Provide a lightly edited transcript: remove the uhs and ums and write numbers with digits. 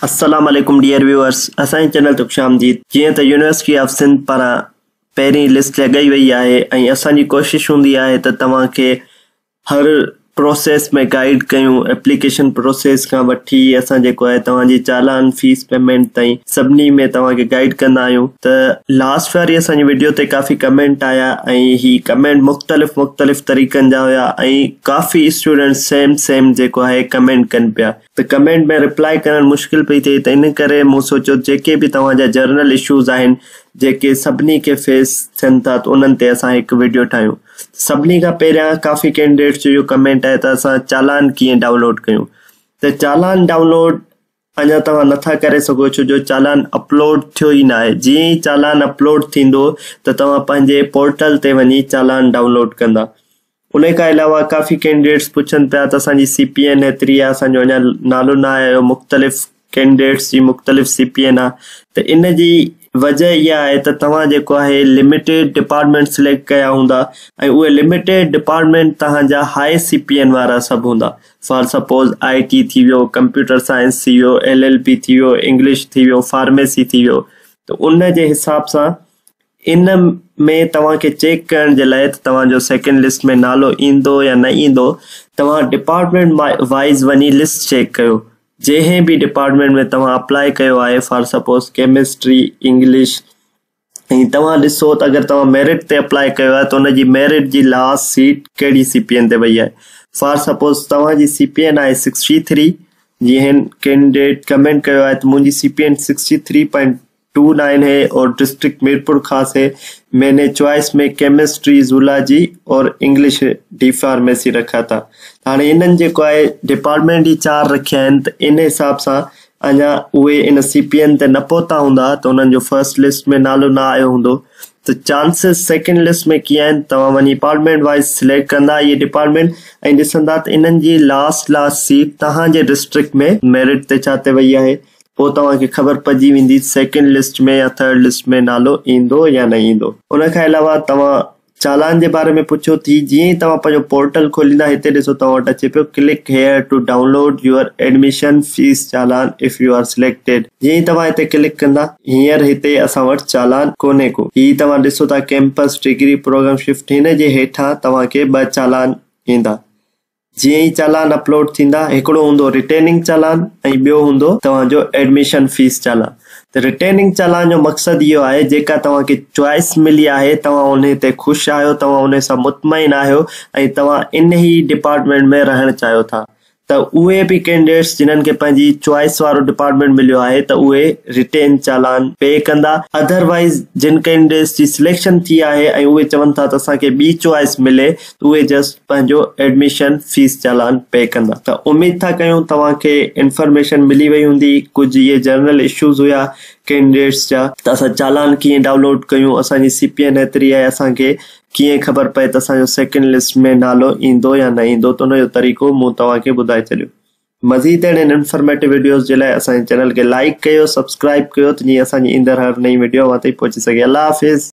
السلام عليڪم dear viewers اسان جي چينل تي خوش آمديد جيئن ته يونيورسٽي آف سنڌ پاران پهرين لسٽ لڳائي وئي آهي ۽ اسان جي ڪوشش هوندي آهي ته توهان کي هر پروسيس ۾ گائيڊ ڪيون ايپليڪيشن پروسيس کان وٺي اسان جيڪو آهي توهان جي چالان فيس پيمينٽ تائين سڀني ۾ توهان کي گائيڊ ڪندا آهيون ته لاسٽ واري اسان جي وڊيو تي ڪافي ڪمينٽ آيا ۽ هي ڪمينٽ مختلف مختلف طريقن جا هيا ۽ ڪافي اسٽوڊنٽ سيم سيم جيڪو آهي ڪمينٽ ڪن پيا ته ڪمينٽ ۾ رپلائي ڪرڻ مشڪل پئي ٿئي ته ان ڪري مون سوچيو جيڪي به توهان جا جنرل اشوز آهن جيڪي سڀني کي فيس ٿين ٿا ته انهن تي اسان هڪ وڊيو ٺاهيون. سڀني کان پهريان ڪافي ڪينڊيڊيٽس جو اهو ڪمينٽ آهي ته اسان چالان ڪيئن ڊائونلوڊ ڪيون ته چالان ڊائونلوڊ اڃا توهان نٿا ڪري سگهو ڇو جو چالان اپلوڊ ٿيو ئي ناهي جيئن ئي چالان اپلوڊ ٿيندو ته توهان پنهنجي پورٽل تي وڃي چالان ڊائونلوڊ ڪندا ان کان علاوه ڪافي ڪينڊيڊيٽس پڇن پيا ته اسان جي سي پي اين هيتري آهي اسان جو اڃا نالو نه آيو مختلف ڪينڊيڊيٽس جي مختلف سي پي اين آ ته ان جي وجه اها آهي ته توهان جيڪو آهي لميٽيڊ ڊپارٽمينٽ سليڪٽ ڪيا هوندا ۽ اهي لميٽيڊ ڊپارٽمينٽ توهان جا هاء سي پي اين وارا سڀ هوندا فار سپوز I ٽي ٿي ويو ڪمپيوٽر سائنس ٿي ويو ايل ايل بي ٿي ويو انگلش ٿي ويو فارميسي ٿي ويو ته ان جي حساب سان ان ۾ توهان کي چيڪ ڪرڻ جي لاء ته توهان جو سيڪنڊ لسٽ ۾ نالو ايندو يا نه ايندو توهان ڊپارٽمينٽ وائيز وڃي لسٽ چيڪ ڪيو جنهن به ڊپارٽمينٽ ۾ توهان اپلائي ڪيو آهي فار سپوز ڪيمسٽري، انگلش ۽ توهان ڏسو ته اگر توهان ميرٽ تي اپلائي ڪيو آهي ته ان جي ميرٽ جي لاسٽ سيٽ ڪهڙي سي پي اين تي وئي آهي فار سپوز توهان جي سي پي اين آهي سڪسٽي ٿري جيئن هن ڪينڊيڊيٽ ڪمينٽ ڪيو آهي ته منهنجي C P N sixty three point two nine هي اور ڊسٽرڪٽ ميرپور خاص هي مين ني چوائس ۾ ڪيمسٽري زولاجي اور انگلش ڊي فارميسي رکا ٿا هاڻي انهن جيڪو آهي ڊپارٽمينٽ ئي چار رکيا آهن ته ان حساب سان اڃا اهي ان سي پي اين تي نه پهتا هوندا ته انهن جو فرسٽ لسٽ ۾ نالو نه آيو هوندو ته چانسز سيڪنڊ لسٽ ۾ ڪيئن آهن توهان وڃي ڊپارٽمينٽ وائز سليڪٽ ڪندا اهي ڊپارٽمينٽ ۽ ڏسندا ته انهن جي لاسٽ لاسٽ سيٽ توهان جي ڊسٽرڪٽ ۾ ميرٽ تي ڇا تي وئي آهي پوء توهان کي خبر پئجي ويندي سيڪنڊ لسٽ ۾ يا ٿرڊ لسٽ ۾ نالو ايندو يا نه ايندو. ان کان علاوه توهان چالان جي باري ۾ پڇيو ٿي جيئن ئي توهان پنهنجو پورٽل کوليندا هتي ڏسو توهان وٽ اچي پيو click here to download your admission fees challan if you are selected جيئن ئي توهان هتي ڪلڪ ڪندا هينئر هتي اسان وٽ چالان ڪونهي ڪو هي توهان ڏسو ٿا ڪيمپس ڊگري پروگرام شفٽ هن جي هيٺان توهان کي ٻه چالان ايندا. جيئن ئي چالان اپلوڊ ٿيندا هڪڙو هوندو ريٽيننگ چالان ۽ ٻيو هوندو توهان جو ايڊميشن فيس چالان ته ريٽيننگ چالان جو مقصد اهو آهي جيڪا توهان کي چوائس ملي آهي توهان انهي تي خوش آهيو توهان انهي سان مطمئن آهيو ۽ توهان انهي ڊپارٽمينٽ ۾ رهڻ چاهيو ٿا ته اهي به ڪينڊيڊيٽس جنهن کي پنهنجي چوائس وارو ڊپارٽمينٽ مليو آهي ته اهي ريٽين چالان پي ڪندا اڌروائيز جن ڪينڊيڊيٽس جي سليڪشن ٿي آهي ۽ اهي چون ٿا ته اسان کي ٻي چوائس ملي اهي جسٽ پنهنجو ايڊميشن فيس چالان پي ڪندا ته اميد ٿا ڪيون توهان کي انفارميشن ملي وئي هوندي ڪجهه اهي جنرل اشوز هيا ڪينڊيڊيٽس جا ته اسان چالان ڪيئن ڊائونلوڊ ڪيون اسان جي سي پي اين هيتري آهي اسان کي ڪيئن خبر پئي ته اسان جو سيڪنڊ لسٽ ۾ نالو ايندو يا نه ايندو ته ان جو طريقو مون توهان کي ٻڌائي ڇڏيو مزيد اهڙين انفارميٽو وڊيوز جي لاء اسان جي چينل کي لائيڪ ڪيو سبسڪرائيب ڪيو ته جيئن اسان جي ايندڙ هر نئين وڊيو اوهان تائين پهچي سگهي الله حافظ.